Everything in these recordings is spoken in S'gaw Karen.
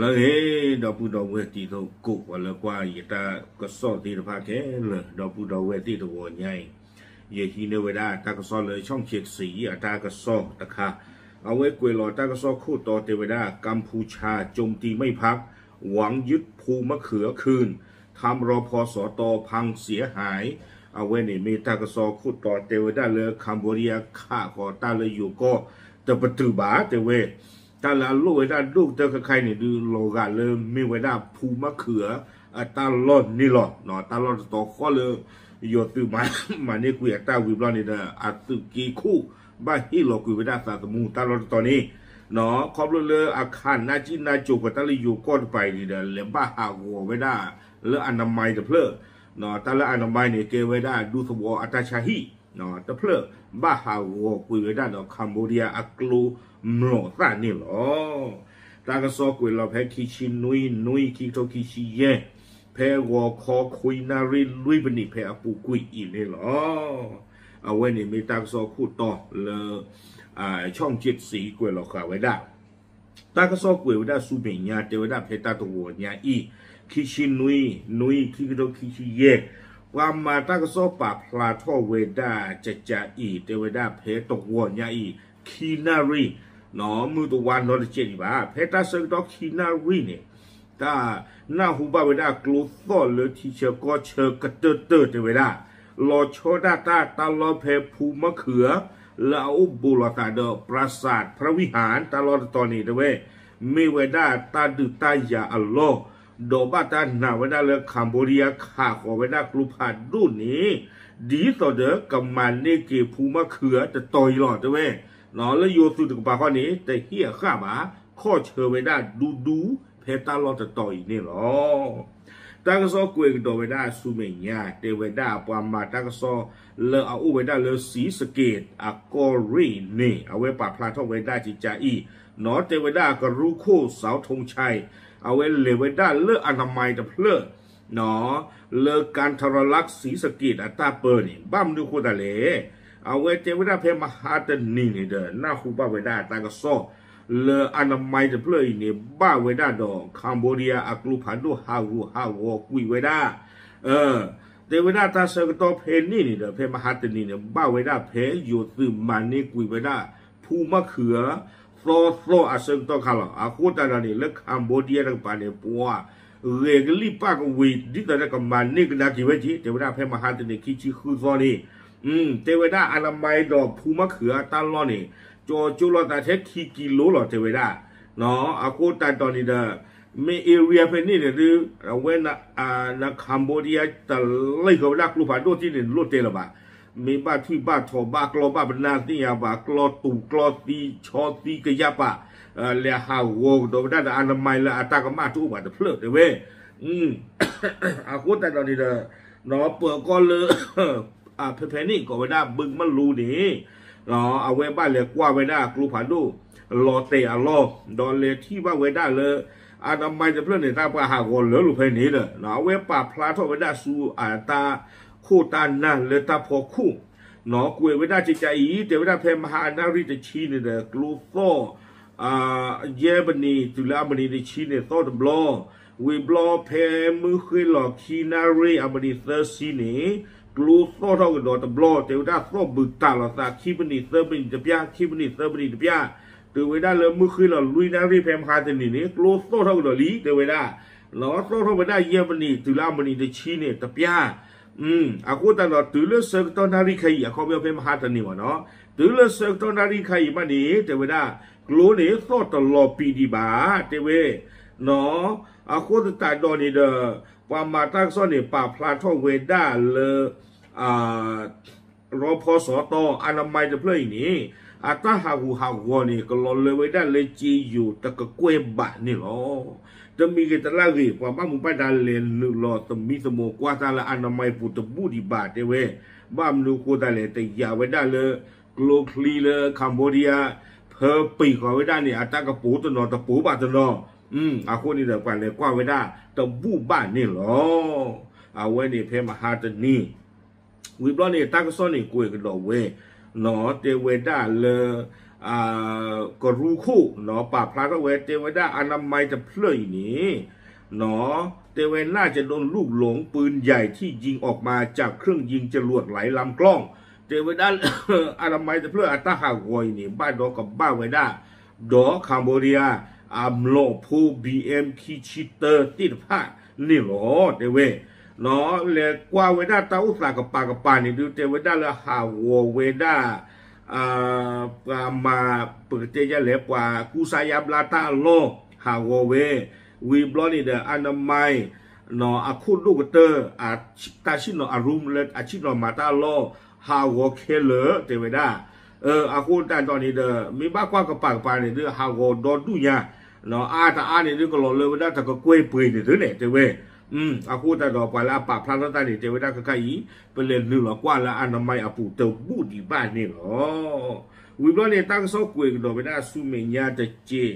လၢအဂ့ၤ ဒီပုၢ်ဒီဝဲၢ်တံၤသကိး ပှၤလၢကွၢ်ယတၢ်ကစီၣ်သ့ၣ်တဖၣ်ခဲလၢာ် ဒီပုၢ်ဒီဝဲၢ်သ့ၣ်တဂီၤညါအံၤ, ယဟံးန့ၢ်ဝဲဒၣ်တၢ်ကစီၣ်လၢ ช่องเจ็ดสี အတၢ်ကစီၣ်တခါ, အဝဲကွဲးလီၤတၢ်ကစီၣ်ခိၣ်တီတဲဝဲဒၣ် กัมพูชาโจมตีไม่พัก หวังยึดภูมะเขือคืน ทำรพสต.พังเสียหาย အဝဲန့ၣ်မ့ၢ်တၢ်ကစီၣ်ခိၣ်တီတဲဝဲဒၣ်လၢ Cambodia ခးဃီၤတၢ်လၢယိၤကီၢ်တပတုာ်ဘၣ်တဲဝဲ တၢ်လၢအလိၣ်ဝဲဒၣ်ဒိၣ်ကတၢၢ်ခဲခါအံၤန့ၣ်ဒုး လီၤဂာ်လၢမ့ၢ်ဝဲဒၣ် ภูมะเขือ အတၢ်လီၢ်န့ၣ်လီၤ. တၢ်လီၢ်တတီၤဃီလၢ ယိၤသုးမၤန့ၢ်ကွံာ်အတၢ်ဝံၤဘျီန့ၣ်ဒီး အသုးက့ခိၣ်ဘၣ်ဟ့ၣ်လီၤကွံာ်ဝဲဒၣ်သးသမူတၢ်လီၢ်တတီၤန့ၣ် ခီဖျိလၢအခးနၢ်ကံၣ်နၢ်ကိၤဃီၤတၢ်လၢယိၤကီၢ်တပၤအံၤန့ၣ်ဒီး လဲၤဘၣ်ဟးဂီၤဝဲဒၣ်လၢ อนามัย တဖျၢၣ် တၢ်လၢ อนามัย န့ၣ် ကဲဝဲဒၣ်ဒူသဝီအတၢ်ဆါဟံၣ်တဖျၢၣ် ဘၣ်ဟးဂီၤကွံာ်ဝဲဒၣ်ဒီး Cambodia အကျိၤမျိာ်သၣ်န့ၣ်လီၤ. တၢ်ကစီၣ်ကွဲးလီၤဖဲခံဆံနွံ နွံ ခံကထိခံဆံယဲၢ် ဖဲဂီၤခီခွံနၣ်ရံၣ်လွံၢ်မံးနံးဖဲအပူၤကွံာ်အံၤန့ၣ်လီၤ. အဝဲန့ၣ်မ့ၢ်တၢ်ကစီၣ်ခိၣ်တီလၢ ช่องเจ็ดสี ကွဲးလီၤဃာ်ဝဲဒၣ် တၢ်ကစီၣ်ကွဲးဝဲဒၣ်ဆူမဲာ်ညါ တဲဝဲဒၣ်ဖဲတၢ်တဂီၤညါအံၤ ခံဆံနွံ နွံ ခံကထိခံဆံယဲၢ် ပှၤမၤတၢ်ကစီၣ်ပာ်ဖျါထီၣ်ဝဲဒၣ်ကကးအံၤ တဲဝဲဒၣ်ဖဲတဂီၤညါအံၤ ခံနၣ်ရံၣ် မုၢ်တဝါနီတစဲးဒံးဘၣ် ဖဲတၢ်ဆၢကတီၢ်ခံနၣ်ရံၣ်န့ၣ် တၢ်နၢ်ဟူဘၣ်ဝဲဒၣ်ကျိသီၣ်လၢထံဆၢကီၢ်ဆၢကတၢၢ်တၢၢ်တဲဝဲဒၣ် လီၤဆီဒၣ်တၢ်တၢ်လီၢ်ဖဲ ภูมะเขือ လၢအအိၣ်ဘူးလိာ်သးဒီး ปราสาทพระวิหาร တၢ်လီၢ်တတီၤန့ၣ်တဲဝဲ မ့ၢ်ဝဲဒၣ်တၢ်ဒုးတၢ်ယၤအလီၢ် ဒီးဘၣ်တၢ်နာ်ဝဲဒၣ်လၢ Cambodia ခးဃီၤဝဲဒၣ်ကျိဖးဒိၣ်န့ၣ် ဒ်သိးဒီးကမၤန့ၢ်က့ၤ ภูมะเขือ တတီၤအံၤလီၤတဲဝဲ လၢယိၤသုးတကပၤဃီန့ၣ် တဟ့ၣ်အဃၣ်ဘၣ် ခီၣ်ဆၢဝဲဒၣ်ဒူဒူ ဖဲတၢ်လီၢ်တတီၤအံၤန့ၣ်လီၤ. တၢ်ကစီၣ်ကွဲးကဒီးဝဲဒၣ်ဆူမဲာ်ညါ တဲဝဲဒၣ်ပှၤမၤတၢ်ကစီၣ်လၢအအိၣ်ဝဲဒၣ်လၢ ศรีสะเกษ အကီၢ်ရ့ၣ်န့ၣ် အဝဲပာ်ဖျါထီၣ်ဝဲဒၣ်ကကးအံၤ နီၣ်တဲဝဲဒၣ်ကရူၢ်ခိၣ် เสาธงชัย အဝဲလဲၤဝဲဒၣ်လၢ อนามัย တဖျၢၣ် လၢ กันทรลักษณ์ ศรีสะเกษ အတၢ်ပၢန့ၣ် ဘၣ်မနုၤအဃိသတးလဲၣ် အဝဲတဲဝဲဒၣ်ဖဲမဟါတနံၤန့ၣ်ဒီး နၢ်ဟူဘၣ်ဝဲဒၣ်တၢ်ကစီၣ် လၢ อนามัย တဖျၢၣ်အံၤန့ၣ် ဘၣ်ဝဲဒၣ်ဒီး Cambodia အကျိဖးဒိၣ်ဟးဂူာ်ဟးဂီၤကွံာ်ဝဲဒၣ် တဲဝဲဒၣ်တၢ်ဆၢကတီၢ်ဖဲန့ၣ်န့ၣ်ဒီး ဖဲမဟါတနံၤန့ၣ် ဘၣ်ဝဲဒၣ်ဖဲယိၤသုးမၤန့ၢ်ကွံာ်ဝဲဒၣ် ภูมะเขือ သီသီအဆၢကတီၢ်ခါလီၤ. အဃိသတးဒီးန့ၣ် လၢ Cambodia တကပၤန့ၣ် ပှၤဂဲၤကလံၣ်ပၣ်ကဝ့ၤ ဒ်သိးဒီးကမၤန့ၢ်ကဒါက့ၤဝဲက့ၤ တဲဝဲဒၣ်ဖဲမဟါတနံၤခံဆံဃုသီန့ၣ် တဲဝဲဒၣ် อนามัย ဒီး ภูมะเขือ အတၢ်လီၢ်န့ၣ် ကၠီကၠိလိာ်သးထဲခံကံလိလီၤ တဲဝဲဒၣ် အဃိသတးဒီးန့ၣ်ဒီး မ့ၢ် area ဖဲန့ၣ်န့ၣ်ဒုး အဝဲ န Cambodia တလံၢ်ဃီဝဲဒၣ်ကျိဖးဒိၣ်ထံၣ်န့ၣ် လိၣ်တဲလၢၤဘၣ်. မ့ၢ်ဘၣ်ထွံၣ်ဘၣ်ထီၣ်ဘၣ်ကျီဘၣ်ပနၢ်သ့ၣ်ညါဘၣ် ကျီတူာ်ကျီသံဆီသံကယၢ်ပာ် လဲၤဟးဂီၤကဒီးဝဲဒၣ်ဒီး อนามัย လၢအတၢ်ကမၣ်တအိၣ်ဘၣ်တဖျၢၣ်တဲဝဲ အဃိသတးဒီးန့ၣ်ဒီး ပၢၤကီၢ်လၢ ဖဲဖဲန့ၣ်ကိးဝဲဒၣ် ဘုမလူ န့ၣ် အဝဲဘၣ်လဲၤကွၢ်ဝဲဒၣ်ကျိဖးဒိၣ် လီၤတဲာ်အလီၢ် ဒီးလဲၤထံၣ်ဘၣ်ဝဲဒၣ်လၢ อนามัย တဖျၢၣ်န့ၣ် တၢ်ပှၤဟးဂီၤလၢလိာ်ဖဲန့ၣ်ဒီး အဝဲပာ်ဖျါထီၣ်ဝဲဒၣ်ဆူအတၢ်ခိၣ်တၢ်နၢ်လၢတၢ်ဖီခိၣ် ကွဲးဝဲဒၣ်ကကးအံၤ တဲဝဲဒၣ်ဖဲမဟါအနၣ်ရံၣ်တဆံန့ၣ်ဒီး ကျိသီၣ် ယဲၢ်မံးနံးတုၤလၢအမံးနံးတဆံန့ၣ် သီၣ်တဘျီ, ဝံၤဘျီဖဲမုၢ်ဃ့လီၤခံနၣ်ရံၣ်အမံးနံးသၢဆံန့ၣ် ကျိသီၣ်ထီၣ်ကဒီးတဘျီ တဲဝဲဒၣ်သီၣ်ဘုးတၢ်လီၤသး ခံမံးနံးသၢမံးနံးတပျၢ် ခံမံးနံးသၢမံးနံးတပျၢ်, တုၤဝဲဒၣ်လၢမုၢ်ဃ့လီၤလွံၢ်နၣ်ရံၣ်ဖဲမဟါတနံၤန့ၣ် ကျိသီၣ်ထီၣ်ကဒီးလံ တဲဝဲဒၣ် သီၣ်ထီၣ်ဝဲဒၣ်ယဲၢ်မံးနံးတုၤလၢအမံးနံးတဆံန့ၣ်တပျၢ် အဃိသတးဒီးတုၤလၢဆၢကတီၢ်နၣ်ရံၣ်ခဲအံၤ အခီပညီဖဲမဟါတနံၤဘၣ်နီၤ, တုၤလၢဆၢကတီၢ်နၣ်ရံၣ်ခဲအံၤမးန့ၣ် တဲဝဲဒၣ် ကျိန့ၣ်သီၣ်တလီၤပံာ်ဒံးဘၣ် တဲဝဲ အဃိသတးဒီးန့ၣ်ဒီး ပှၤမၤတၢ်ကစီၣ်န့ၣ် ပာ်ဖျါထီၣ်ဝဲဒၣ်လၢ ရီဖီစီတီ အနမံၤတဖျၢၣ်အံၤန့ၣ် အတၢ်ဟးဂူာ်ဟးဂီၤန့ၣ် ကလီၤလၢဝဲဒၣ်လၢက့ယိၤတကကွဲၢ်ဘးန့ၣ်လီၤ. တမံၤဂ့ၤတလၢ်ဂ့ၤ ပှၤဘၣ်မူဘၣ်ဒါလဲၤနုာ်လီၤသမံသမိးကွၢ်တၢ်လၢအနမံၤပူၤတဘူၣ်ဒံးဘၣ်တဲဝဲ, ဘၣ်မနုၤအဃိသတးလဲၣ် တယာ်ဝဲဒၣ်လၢ ကျိချံလၢ Cambodia ဖၢပံာ်ဃီၤဝဲဒၣ်န့ၣ် အတၢ်ကပိၤတနီၤတပိၤဘၣ်တနီၤ, အဃိန့ၣ်ဒီး ပှၤလဲၤကွၢ်ဝဲဒၣ်တဘူၣ်ဘၣ်န့ၣ်လီၤ. အဝဲန့ၣ်ဖဲမဟါတနံၤ ဝံၤဘျီန့ၣ် တၢ်ကစီၣ်န့ၣ်ကွဲးကဒီးဝဲ တဲဝဲဒၣ်လၢ ကရူၢ်ခိၣ် ပာ်ဖျါထီၣ်ဝဲ တဲဝဲဒၣ် အနမံၤတဖျၢၣ်အံၤန့ၣ် တဲဝဲ น่าจะโดนลูกหลงปืนใหญ่ที่ยิงออกมาจากเครื่องยิงจรวดหลายลำกล้อง တဲဝဲဒၣ် အနမံၤတဖျၢၣ်အတၢ်ဟးဂီၤအံၤန့ၣ် ဘၣ်ဒီးကဘၣ်ဝဲဒၣ် ဒီး Cambodia အမျိာ်ဖိ ဘံၣ်အၣ်မ်ခံဆံတၢသ့ၣ်တဖၣ်န့ၣ်လီၤ တဲဝဲ လဲၤကွၢ်ဝဲဒၣ်တၢ်အိၣ်သးကပၤကပၤန့ၣ်ဒုး တဲဝဲဒၣ်လၢဟးဂီၤဝဲဒၣ် ပှၤမၤ ပကတဲဒ်လဲၣ် ပှၤကူစါယါဘျါတၢ်အလီၢ် ဟးဂီၤဝဲ ဝံၤဘျီန့ၣ်ဒီး အနမံၤ အခိၣ်ဒိၣ်ကတၢၢ် တၢ်ဆ့ၣ်နီၤအရူလၢအဆ့ၣ်နီၤမၤတၢ်အလီၢ် ဟးဂီၤခဲလၢာ် တဲဝဲဒၣ် အဃိသတးဒီးန့ၣ်ဒီး မ့ၢ်ဘၣ်ကွၢ်ကပၤကပၤန့ၣ်ဒုး ဟးဂီၤဒီဒူၣ်ညါ အါတအါန့ၣ်ဒုး ကလီၤလၢဝဲဒၣ်တကကွဲၢ်ပှဲၤန့ၣ်သုလဲၣ် တဲဝဲ အဃိသတးဒီး ပှၤလၢအပာ်ဖျါထီၣ်တၢ်န့ၣ် တဲဝဲဒၣ်ခဲခါအံၤ ပလဲၤနုာ်လီၤကွၢ်လၢအနမံၤအပူၤတဘူၣ်ဒံးဘၣ်န့ၣ်လီၤ. ဝံၤဘျီန့ၣ် တၢ်ကစီၣ်ကွဲးကဒီးဝဲဒၣ်ဆူမဲာ်ညါတက့ၢ်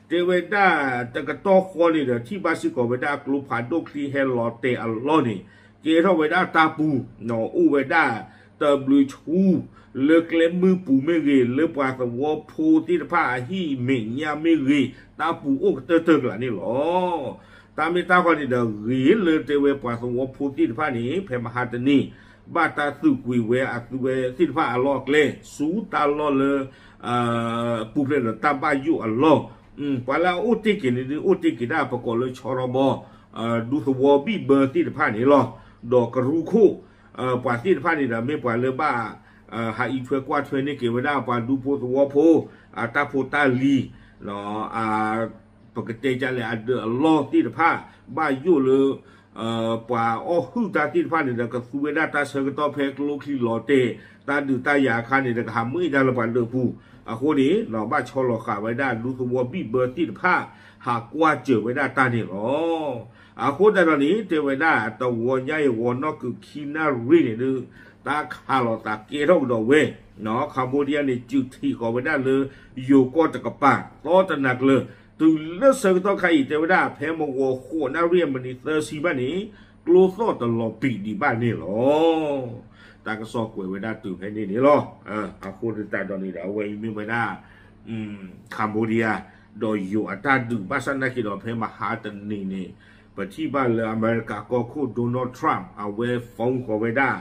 တဲဝဲဒၣ်တကတီၢ်ဃီန့ၣ်ဒီး ထံၣ်ဘၣ်စ့ၢ်ကီးဝဲဒၣ်ကျိဖးဒိၣ်ချံဟဲလီၤတဲာ်အလီၢ်န့ၣ် ကဲထီၣ်ဝဲဒၣ်တၢ်ပူၤ အိၣ်ဝဲဒၣ်တဘျုးဆူ လၢကျဲမုၢ်ပူၤမ့ၢ်ဂ့ၤ လၢပှၤသဝီဖိသ့ၣ်တဖၣ်အဟံၣ်မဲာ်ညါမ့ၢ်ဂ့ၤ တၢ်ပူၤအိၣ်ကတၢၢ်တၢၢ်ကျါန့ၣ်လီၤ. တၢ်မ့ၢ်တၢ်ဃီန့ၣ်ဒီး ဂ့ၤလၢတဲဝဲပှၤသဝီဖိသ့ၣ်တဖၣ်န့ၣ် ဖဲမဟါတနံၤ ဘၣ်တၢ်သုးကွံာ်ဝဲအသုဝဲသ့ၣ်တဖၣ်အလီၢ်အကျဲ ဆူတၢ်လီၢ်လၢ ပူၤဖျဲးဒီးတၢ်ဘၣ်ယိၣ်အလီၢ် ပှၤလၢအအိၣ်တ့ၢ်က့ၤန့ၣ်ဒုး အိၣ်တ့ၢ်က့ၤဒၣ်ပကိးလၢဆီရီဘီ ဒူသဝီဘံၣ်ဘၢသ့ၣ်တဖၣ်န့ၣ်လီၤ. ဒီးကရူၢ်ခိၣ် ပှၤသ့ၣ်တဖၣ်န့ၣ်ဒီး မ့ၢ်ပှၤလၢဘၣ် ဟးအံးထွဲကွၢ်ထွဲန့ၢ်က့ၤဝဲဒၣ် ပှၤဒူဖိသဝီဖိ အတၢ်ဖိတၢ်လံၤ ပကတဲဒ်လဲၣ်အဒၢးအလီၢ်သ့ၣ်တဖၣ် ဘၣ်ယိၣ်လၢ ပှၤအီၣ်ဟုၣ်တၢ်သ့ၣ်တဖၣ်န့ၣ်ဒီး ကသူဝဲဒၣ်တၢ်ဆၢကတီၢ်ဖဲကျိချံလီၤတဲာ် တၢ်ဒုးတၢ်ယၤအခါန့ၣ်ဒီး ကဟးမုာ်အ့ၣ်တၢ်လၢပှၤဒၢးပူၤ အဃိန့ၣ် ဘၣ်ဆီလီၤဃာ်ဝဲဒၣ်ဒူသဝီဘံၣ်ဘၢသ့ၣ်တဖၣ် ဟးကွၢ်စၢၤဝဲဒၣ်တၢ်န့ၣ်လီၤ. အဃိသတးဒီးန့ၣ် တဲဝဲဒၣ် တဝီညါအံၤဂီၤနီၢ်ကုးခံနၣ်ရံၣ်န့ၣ်ဒုး တၢ်ခးလိာ်သးကဲထီၣ်ကဒီးဝဲ Cambodia န့ၣ် စုးထံးဃီၤဝဲဒၣ်လၢယိၤကီၢ်တကပၤ သီတနၤကျၢၤ တုၤလၢဆၢကတီၢ်ခါအံၤ တဲဝဲဒၣ် ဖဲမဂီၤဃိးနၣ်ရံၣ်အမံးနံးသၢဆံဘၣ်န့ၣ် ကျိသီၣ်တလီၤပံာ်ဒံးဘၣ်န့ၣ်လီၤ. တၢ်ကစီၣ်ကွဲးဝဲဒၣ်တုၤဖဲန့ၣ်န့ၣ်လီၤ. အဃိသတးဒီးန့ၣ်ဒီး အဝဲအံၤမ့ၢ်ဝဲဒၣ် Cambodia ဒီးယိၤအတၢ်ဒုး ဘၣ်ဆၣ်နာ်က့ဒီး ဖဲမဟါတနံၤန့ၣ် ပထံၣ်ဘၣ်လၢအမဲရကၤကီၢ်ခိၣ် Donald Trump အဝဲ phone ဃီၤဝဲဒၣ်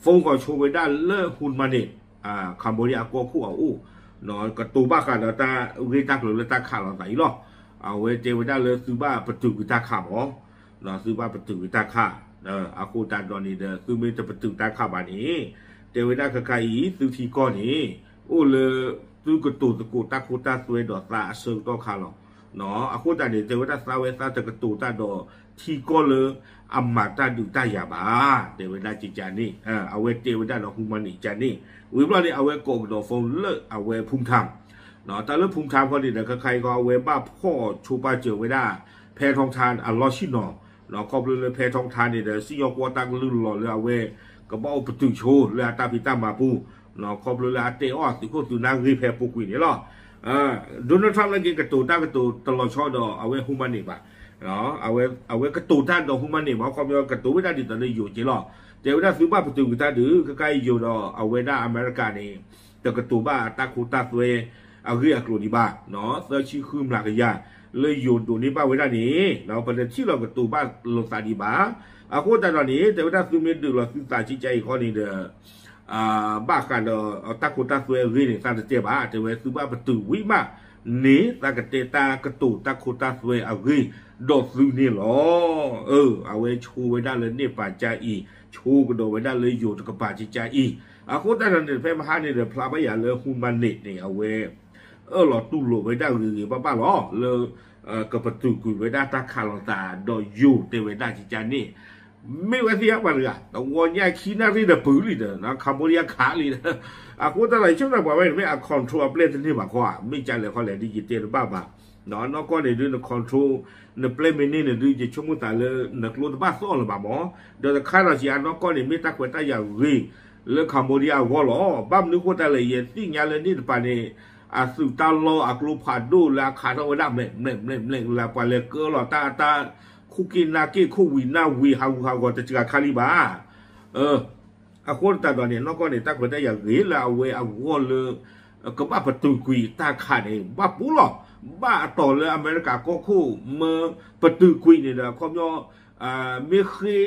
phone ဃီၤဆိဝဲဒၣ်လၢ Hun Manet Cambodia အကီၢ်ခိၣ်အအိၣ် ကတိၤဘၣ်ဃးဒီးတၢ်ဂ့ၢ်တၢ်ကျိၤလၢတၢ်ခးလိာ်သးအံၤလီၤ. အဝဲတဲဝဲဒၣ်လၢသုဘၣ်ပတုာ်ကွံာ်တၢ်ခးမး သုဘၣ်ပတုာ်ကွံာ်တၢ်ခး အဃိသတးဒီးန့ၣ်ဒီး သုမ့ၢ်တပတုာ်တၢ်ခးဘၣ်န့ၣ် တဲဝဲဒၣ်ခဲခါအံၤ သုထံကီၢ်န့ၣ် အိၣ်လၢ သုကတိၤသကိးတၢ်ခိတၢ်သွဲဒီးသးအဆၢကတီၢ်ခါလီၤ. အဃိသတးန့ၣ် တဲဝဲဒၣ်သးဝဲသးတကတိၤတၢ်ဒီးထံကီၢ်လၢအမၤတၢ်ဒုးတၢ်ယၤဘၣ် တဲဝဲဒၣ်ကကန့ၣ် အဝဲတဲဝဲဒၣ်ဒီး Hun Manet ကန့ၣ် ဝံၤဘျီန့ၣ် အဝဲကိးကဒီး phone လၢအဝဲ Phung Tham တၢ်လၢ Phung Tham ခီန့ၣ်ဒီး ခဲခါအံၤခီ အဝဲဘၣ်ဖီၣ်ဆိပာ်စၢၤဝဲဒၣ် ဖဲ Thong Tha အလီၢ်ဆ့ၣ်နီၤ ခီဖျိလၢဖဲ Thong Tha န့ၣ်ဒီး စံၣ်ညီၣ်ကွီၢ်တၢ်ကလုၢ်လီၤလၢအဝဲ ကဘၣ်အိၣ်ပတုာ်ဆိလၢအတၢ်ဖံးတၢ်မၤပူၤ ခီဖျိလၢအတဲအီၣ်အသုးခိၣ်သုးနၢ်ဂ့ၢ်ဖဲပူၤကွံာ်န့ၣ်လီၤ. Donald Trump နာ်က့ ကတိၤတၢ်ကတိၤတလီၤဆီဒီးအဝဲ Hun Manet ဘၣ် အဝဲကတိၤတၢ်ဒီး Hun Manet မ့ၢ်ခီဖျိကတိၤဝဲဒၣ်ဒ်သိးလၢယိၤက့လီၤ. တဲဝဲဒၣ်သုဘၣ်ပတုာ်ကွံာ်တၢ်ဒုး ခဲခါအံၤယိၤဒီးအဝဲဒၣ်အမဲရကၤန့ၣ် တကတိၤဘၣ်တၢ်ခိတၢ်သွဲအဂ့ၢ်အကျိၤဒံးဘၣ် သၢဆံဃုမျးကယၤ လၢယိၤဒိးန့ၢ်ဘၣ်ဝဲဒၣ်န့ၣ် ပတထံၣ်လီၤကတိၤဘၣ်လိာ်သးဒံးဘၣ်. အဃိသတးဒီးန့ၣ် တဲဝဲဒၣ်သုမ့ၢ်ဒုးလီၤသုသးကကါအံၤခီန့ၣ်ဒီး ဘၣ်ဃးဒီးတၢ်ခိတၢ်သွဲအဂ့ၢ်န့ၣ် သးတတဲဘၣ် တဲဝဲသုဘၣ်ပတုာ်ဝံၤမးန့ၣ် သးကတဲတၢ်ကတိၤတၢ်ခိတၢ်သွဲအဂ့ၢ်ဒီးသုန့ၣ်လီၤ. အဝဲဆိဝဲဒၣ်လၢန့ၣ်ပာ်ကါအံၤ ဆိကဒီးဝဲဒၣ်လၢယိၤတကပၤကကါအံၤ အဃိသတးဒီးန့ၣ် ဖဲမဟါန့ၣ်ဒီး ဖျါဘၣ်ယၤလၢ Hun Manet န့ၣ် အဝဲ အၢၣ်လီၤတူၢ်လိာ်ဝဲဒၣ်ဂ့ၤဂ့ၤဘၣ်ဘၣ်လီၤ လၢ ကပတုာ်ကွံာ်ဝဲဒၣ်တၢ်ခးလိာ်သးဒီးယိၤတဲဝဲဒၣ်ကကါန့ၣ် မ့ၢ်ဝဲသ့ၣ်ညါပှၤတဂၤ တဝီညါခံနၣ်ရံၣ်ဒီးပုၢ်လံဒီး Cambodia ခးလံဒီး အဃိသတးဒီး ယဆိကမိၣ်ပှၤဝဲန့ၣ် မ့ၢ်အ control အပျဲၢ်တန့ၢ်ဘၣ်ခီဧါ မ့ၢ်ကလဲၣ်ခီလဲၣ်ဒ်ယတဲတဘၣ်ဘၣ် နီၢ်ကီၢ်န့ၣ်ဒုး န control နပျဲၢ်မ့ၢ်န့ၢ်န့ၣ်ဒုး ယဆိကမိၣ်သးလၢ နကျိတဘၣ်သီၣ်လၢၤဘၣ်မး ဒီးတခါဒီးက့ၤအနီၢ်ကီၢ်န့ၣ် မ့ၢ်တၢ်ခွဲးတၢ်ယာ်ဂ့ၤ လၢ Cambodia အဂီၢ်လီၤ. ဘၣ်မနုၤဃိသတးလဲၣ် ယသ့ၣ်ညါလၢန့ၣ်တပၤန့ၣ် အသုးတၢ်လီၢ်အကျိဖးဒိၣ်လၢအခးထီၣ်ဝဲဒၣ် မဲာ်မဲာ်မဲာ်မဲာ်လၢ ပှၤလဲၤကၢလီၤတၢ်အတၢ် ခိၣ်က့ၣ်နၢ်က့ၣ် ခိၣ်ဝံၤနၢ်ဝံၤ ဟးဂူာ်ဟးဂီၤတစှၤခါလံဘၣ် အဃိသတးဒီးန့ၣ် နီၢ်ကီၢ်န့ၣ် တၢ်ခွဲးတၢ်ယာ်ဂ့ၤလၢအဝဲအဂီၢ်လၢ ကဘၣ်ပတုာ်ကွံာ်တၢ်ခးန့ၣ် ဘၣ်ပူၤလီၤ. ဘၣ်အတီၢ်လၢအမဲရကၤကီၢ်ခိၣ်မၢပတုာ်ကွံာ်န့ၣ်ဒီး အခီပညီ မ့ၢ်ဃ့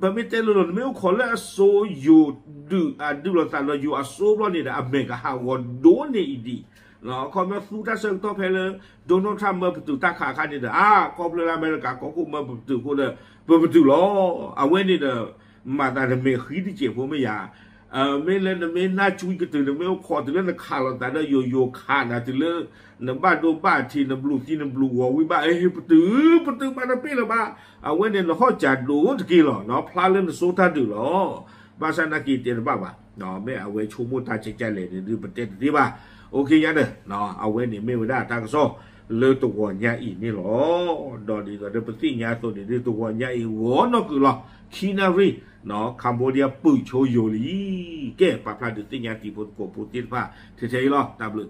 ပမ့ၢ်တဲလိၤလိၤ နမ့ၢ်အိၣ်ခိးလၢအစိယိၤဒုးအဒုးလိာ်သးဒီးယိၤအစိဘျီန့ၣ်ဒီး အမဲာ်ကဟးဂီၤဒိၣ်န့ၢ်အံၤဒံး, အခီပညီသူတၢ်ဆၢကတီၢ်ဖဲလၢ Donald Trump မၢပတုာ်တၢ်ခးအခါန့ၣ်ဒီး အါ ခီဖျိလၢအမဲရကၤကီၢ်ခိၣ်မၢပတုာ်အဃိဒီး ပပတုာ်လီၤ. အဝဲန့ၣ်ဒီး မၤသးတမဲာ်ဃံတစဲးဖိမ့ၢ်ယၤ မ့ၢ်လၢနမ့ၢ်နၢ်ကွံကတုာ် နမ့ၢ်အိၣ်ခိးတုၤလၢနခးလိာ်သးဒီးယိၤ ယိၤခးနၤတုၤလၢ နဘၣ်ဒိဘၣ်ထံး နဘျုးသံနဘျုးဂီၤဝံၤဘၣ် အဟ့ၣ်ပတုာ် ပတုာ်မးတပ့ၢ်လၢၤဘၣ်. အဝဲန့ၣ်နဟီၣ်စၢ်ဒိၣ်တက့ၢ်လီၤ. ဖျါလၢနစိတၢ်ဒုးလီၤ. ဘၣ်ဆၣ်နာ်က့ၤတဲတဘၣ်ဘၣ်. မ့ၢ်အဝဲဆိကမိၣ်တၢ်ကဲကဲလဲၣ်န့ၣ်ဒုး ပတဲတသ့ဘၣ်. အိၣ်ခ့ညါဒီး အဝဲန့ၣ်မ့ၢ်ဝဲဒၣ်တၢ်ကစီၣ် လၢတဂီၤညါအံၤန့ၣ်လီၤ. ဒီးဒ်သိးဒီးပသ့ၣ်ညါအသိးန့ၣ်ဒုး တဂီၤညါအံၤဂီၤနီၢ်ကုာ်လီၤ. ခံနၣ်ရံၣ် Cambodia ပုၢ်ဆိယိၤလံ. ကဲ ပာ်ဖျါဒုးသ့ၣ်ညါတံၤဖိသကိးဖိသ့ၣ်တဖၣ် ထဲထဲအံၤလီၤ. တၢ်ဘျုး